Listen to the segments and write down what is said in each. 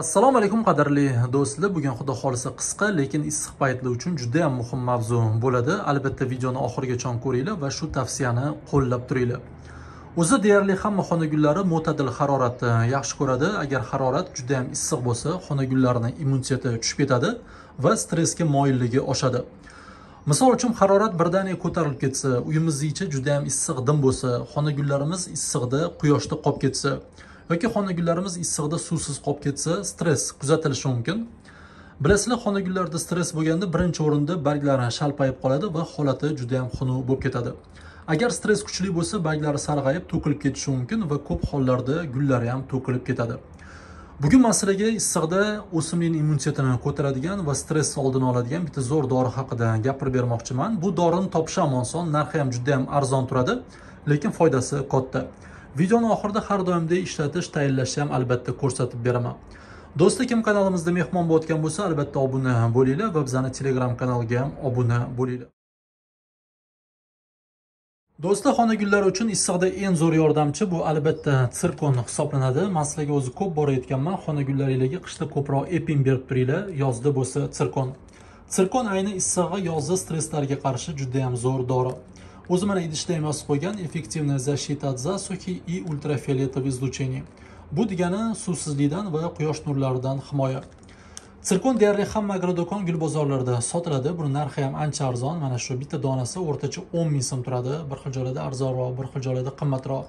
Assalomu alaykum qadrli do'stlar. Bugun xudo xolisa qisqa, lekin issiq paytlar uchun juda ham muhim mavzu bo'ladi. Albatta videoni oxirigacha ko'ringlar va shu tavsiyani qo'llab turinglar. O'zi deyarli hamma xona gullari mo'tadil haroratni yaxshi ko'radi. Agar harorat juda ham issiq bo'lsa, xona gullarining immuniteti tushib ketadi va stressga moyilligi oshadi. Misol uchun harorat birdaniga ko'tarilib ketsa, uyimizning ichi juda ham issiq dim bo'lsa, xona gullarimiz issiqda, quyoshda qolib ketsa yoki xona gullarimiz issiqda suvsiz qolib ketsa, stress kuzatilishi mumkin. Bilasizlar, xona gullarda stress bo'lganda birinchi o'rinda barglari shalpayib qoladi va holati juda ham xunuk bo'lib ketadi. Agar stress kuchli bo'lsa, barglari sarg'ayib to'kilib ketishi mumkin va ko'p hollarda gullari ham to'kilib ketadi. Bugun men sizlarga issiqda o'simlikning immunitetini ko'taradigan va stress oldini oladigan bitta zo'r dori haqida gapirib bermoqchiman. Bu dorini topish ham oson, narxi ham juda ham arzon turadi, lekin foydasi katta. Videoni oxirida har doimdek ishlatish, tayinlashni ham albatta ko'rsatib beraman. Do'stlar, kim kanalimizda mehmon bo'layotgan bo'lsa, albatta obuna bo'linglar va bizning Telegram kanalga ham obuna bo'linglar. Do'stlar, xona gullari uchun issiqda eng zo'r yordamchi bu albatta sirkon hisoblanadi. Men sizlarga o'zi ko'p bor aytganman, xona gullaringizga qishda ko'proq epin berib turinglar, yozda bo'lsa sirkon. Sirkon ayni issig'i, yozda stresslarga qarshi juda ham zo'r dori. O'zi mana idishda ham yozib qo'ygan, эффективная защита от засухи и ультрафиолетового излучения. Bu degani suvsizlikdan va quyosh nurlaridan himoya. Sirkon deyarli hamma agrodo'kon, gul bozorlarida sotiladi. Buni narxi ham ancha arzon. Mana shu bitta donasi o'rtacha 10 ming so'm turadi. Bir xil joylarda arzonroq, bir xil joylarda qimmatroq.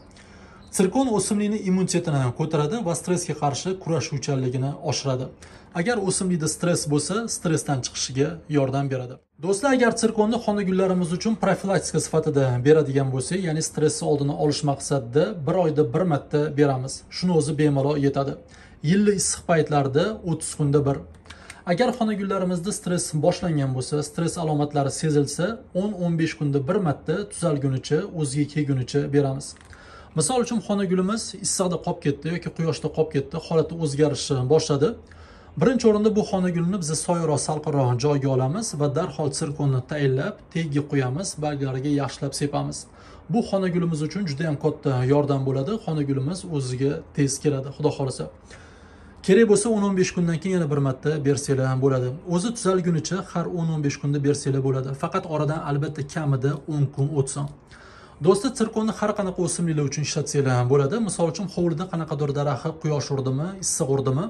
Sirkon o'simlikning immunitetini ko'taradi va stressga qarshi kurashuvchanligini oshiradi. Agar o'simlikda stress bo'lsa, stressdan chiqishiga yordam beradi. Do'stlar, agar sirkonni xona gullarimiz uchun profilaktika sifatida beradigan bo'lsak, ya'ni stressni oldini olish maqsadida bir oyda bir marta beramiz. Shuni o'zi bemalol yetadi. Yilli issiq paytlarda 30 kunda bir. Agar xona gullarimizda stress boshlangan bo'lsa, stress alomatlari sezilsa, 10-15 kunda bir marta tuzalgunicha, o'ziga kelgunicha beramiz. Misol uchun xona gulimiz issiqda qolib ketdi yoki quyoshda qolib ketdi, holati o'zgarishni boshladi. Birinchi o'rinda bu xona gulini biz soyaroq, salqinroq joyga olamiz va darhol sirkonni tayinlab, tagiga qo'yamiz, barglariga yaxshilab sepamiz. Bu xona gulimiz uchun juda ham katta yordam bo'ladi. Xona gulimiz o'ziga tez keladi, xudo xolasa. Kerak bo'lsa 10-15 kundan keyin yana bir marta bersanglar ham bo'ladi. O'zi tuzalgunicha har 10-15 kunda bersanglar bo'ladi. Faqat oradan albatta kamida 10 kun o'tsin. Do'stlar, sirkonni har qanaqa o'simliklar uchun ishlatsanglar ham bo'ladi. Misol uchun hovlida qanaqadir daraxtga quyosh urdimi, issiq urdimi,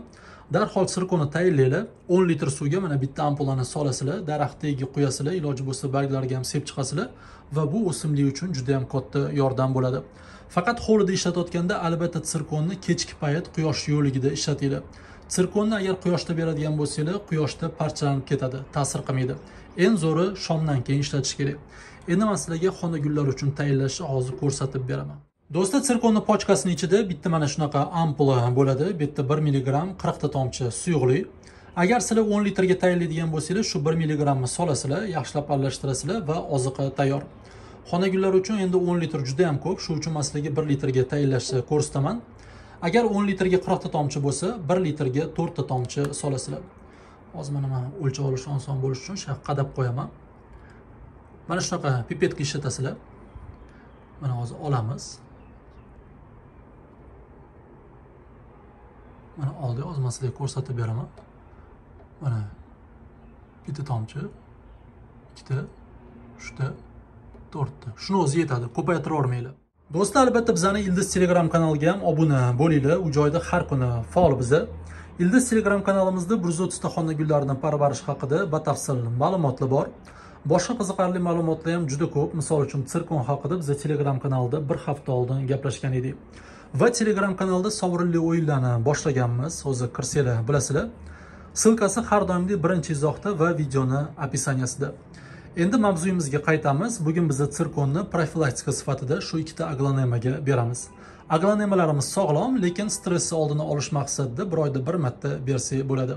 darhol sirkonni tayinlanglar. 10 litr suvga mana bitta ampulani solasizlar, daraxt tagiga qo'yasizlar, iloji bo'lsa barglariga ham sepib chiqasizlar va bu o'simlik uchun juda ham katta yordam bo'ladi. Faqat hovlida ishlatayotganda albatta sirkonni kechki payt quyosh yo'ligida ishlatinglar. Sirkonni agar quyoshda beradigan bo'lsanglar, quyoshda parchalanib ketadi, ta'sir qilmaydi. Eng zo'ri shomdan keyin ishlatish kerak. Endi men sizlarga xona gullar uchun tayinlashni hozir ko'rsatib beraman. Do'stlar, sirkonni pochkasining ichida bitta mana shunaqa ampula bo'ladi. Bu yerda 1 mg 40 ta tomchi suyuqlik. Agar sizlar 10 litrga tayinlaydigan bo'lsanglar, shu 1 mgni solasizlar, yaxshilab aralashtirasizlar va oziqa tayyor. Xona gullar uchun endi 10 litr juda ham ko'p, shu uchun men sizlarga 1 litrga tayinlashni ko'rsataman. Agar 10 litrga 40 ta tomchi bo'lsa, 1 litrga 4 ta tomchi solasizlar. Hozir mana men o'lchab olish oson bo'lishi uchun shu yoqqa qadab qo'yaman. Mana shunaqa pipetka ishlatasizlar. Mana hozir olamiz. Mana oldik, hozir men sizlarga ko'rsatib beraman. Mana bitta tomchi, ikkita, uchta, to'rtta. Shuni o'zi yetadi, ko'paytiravermanglar. Do'stlar, albatta bizning Ildiz Telegram kanaliga ham obuna bo'linglar. U joyda har kuni faol biza. Ildiz Telegram kanalimizda 130 ta xona gullarini parvarish haqida batafsil ma'lumotlar bor. Boshqa qiziqarli ma'lumotlar ham juda ko'p. Misol uchun sirkon haqida biz Telegram kanalida bir hafta oldin gaplashgan edik. Va Telegram kanalida sovrinli o'yinlarni boshlaganmiz. O'zi kirsanglar bilasizlar. Ссылкасы har doimdek birinchi izohda va videoni описаниясida. Endi mavzuyimizga qaytamiz. Bugun biz sirkonni profilaktika sifatida shu ikkita aglonemaga beramiz. Aglonemalarimiz sog'lom, lekin stressni oldini olish maqsadida bir oyda bir marta bersak bo'ladi.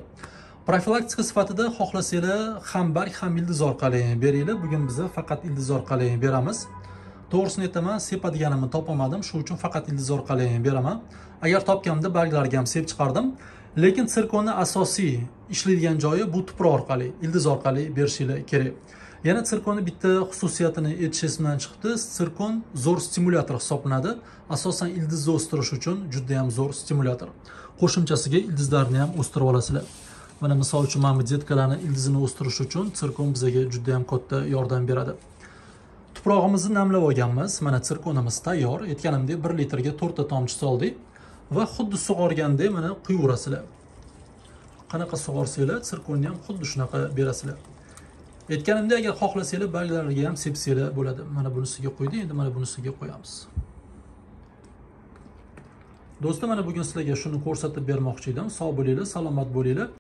Profilaktika sifatida xohlasanglar ham barg, ham ildiz orqali beringlar. Bugun biz faqat ildiz orqali beramiz. To'g'risini aytaman, sepadiganimni topolmadim, shu uchun faqat ildiz orqali beraman. Agar topganimda barglarga ham sep chiqardim. Lekin sirkonni asosiy ishlaydigan joyi bu tuproq orqali, ildiz orqali berishinglar kerak. Yana sirkonni bitta xususiyatini aytish esimdan chiqdi. Sirkon zo'r stimulyator hisoblanadi. Asosan ildizni o'stirish uchun juda ham zo'r stimulyator. Qo'shimchasiga ildizlarni ham o'stirib olasizlar. Mana misol uchun mana bu detkalarni ildizini o'stirish uchun sirkon bizga juda ham katta yordam beradi. Tuprog'imizni namlab olganmiz. Mana sirkonimiz tayyor. Aytganimdek 1 litrga 4 ta tomchi soldik va xuddi sug'organdek mana quyaverasizlar. Qanaqa sug'orsanglar, sirkonni ham xuddi shunaqa berasizlar. Aytganimdek, agar xohlasanglar barglariga ham sepsanglar bo'ladi. Mana bunisiga qo'ydik, endi mana bunisiga qo'yamiz. Do'stlar, mana bugun sizlarga shuni ko'rsatib bermoqchi edim. Sog' bo'linglar, salomat bo'linglar.